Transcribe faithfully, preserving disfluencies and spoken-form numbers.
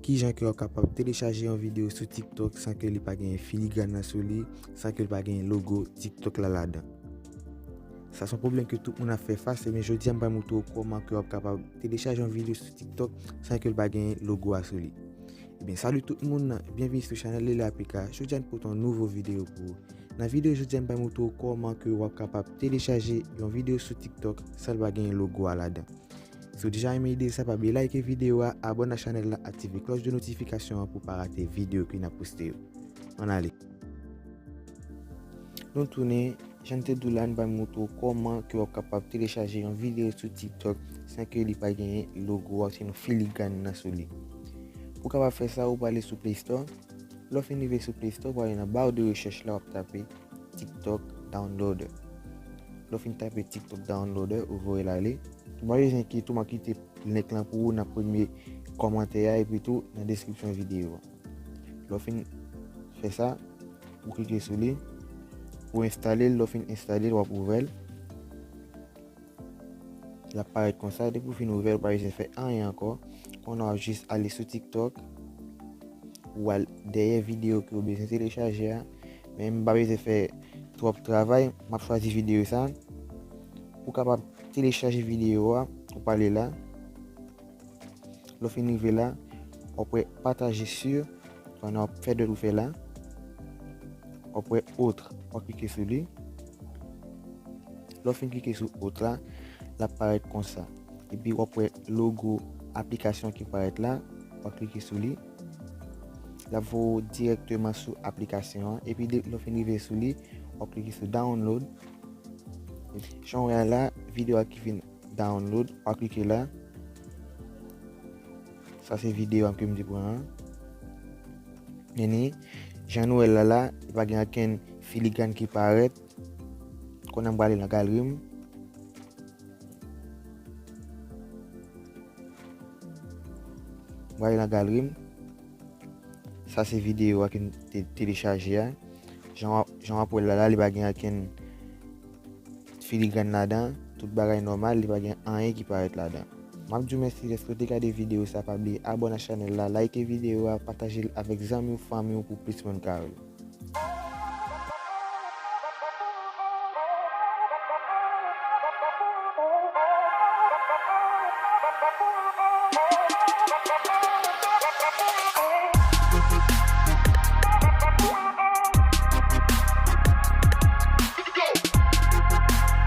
Kijan ke w ap kapab telechaje yon videyo sou TikTok san ke li pa gen filigrana sou li, san ke li pa gen logo TikTok la ladan. Sa se yon pwoblèm ke tout moun ap fè fas, ebyen jodi a m pral montre w kòman ke w ap kapab telechaje yon videyo sou TikTok san ke li pa gen logo a sou li. Ebyen, salut tout moun, byenvini sou chanèl Lele Apika. Jodi a n pote yon nouvo videyo pou ou. Nan videyo jodi a n pral montre w kòman ke w ap kapab telechaje yon videyo sou TikTok san l pa gen logo a ladan. Si w deja renmen ide sa, pa bliye like videyo a, abòne ak chanèl la, aktive klòch de notifikasyon an pou w pa rate videyo ke n ap poste yo. Ann ale. Nou tounen, jan n te di w la, n pral montre w kòman ke w ap kapab telechaje yon videyo sou TikTok san ke li pa genyen logo a, sinon filigrana sou li. Pou w kapab fè sa, ou prale sou Play Store. Lè w fin rive sou Play Store, ou prale nan ba de rechèch la, w ap tape TikTok Downloader. Lè w fin tape TikTok Downloader, ou voye l ale. Ou pa bezwen enkyete w, m ap kite link lan pou ou nan premye kòmantè a, epi tou nan deskripsyon videyo a. Lè w fin fè sa, ou klike sou li, ou enstale l, lè w fin enstale l, w ap ouvè l. L ap parèt konsa, depi w fin ouvè l, ou pa bezwen fè anyen ankò. Kounye a w ap jis ale sou TikTok, ou al dèyè videyo ke w bezwen telechaje a. Men m pa bezwen fè twòp travay, m ap chwazi videyo sa. Pou w kapab telechaje videyo a, ou prale la. Lè w fin rive la, w ap wè pataje sur, pandan w ap fè dòt ou fè la. W ap wè autre, w ap klike sou li. Lè w fin klike sou autre la, l ap parèt konsa. Epi w ap wè logo aplikasyon ki parèt la, w ap klike sou li. L ap voye w dirèkteman sou aplikasyon an. Epi de- lè w fin rive sou li, w ap klike sou download. Jan w wè a la, videyo a ki vin download, w ap klike la. Sa se videyo a ke m te pran an. Meni, jan nou wè l la la, li pa gen okenn filigrane ki parèt. Kounye a m prale nan galri m. M prale nan galri m. Sa se videyo a ke m te telechaje a. Jan w ap, jan w ap wè l la la, li pa gen okenn filigrane ladan, tout bagay nòmal, li pa gen anyen ki parèt ladan. M ap di w mèsi dèske w te gade videyo sa, pa bliye abòne ak chanèl la, like videyo a, pataje l avèk zanmi w, fanmi w pou plis moun ka wè l.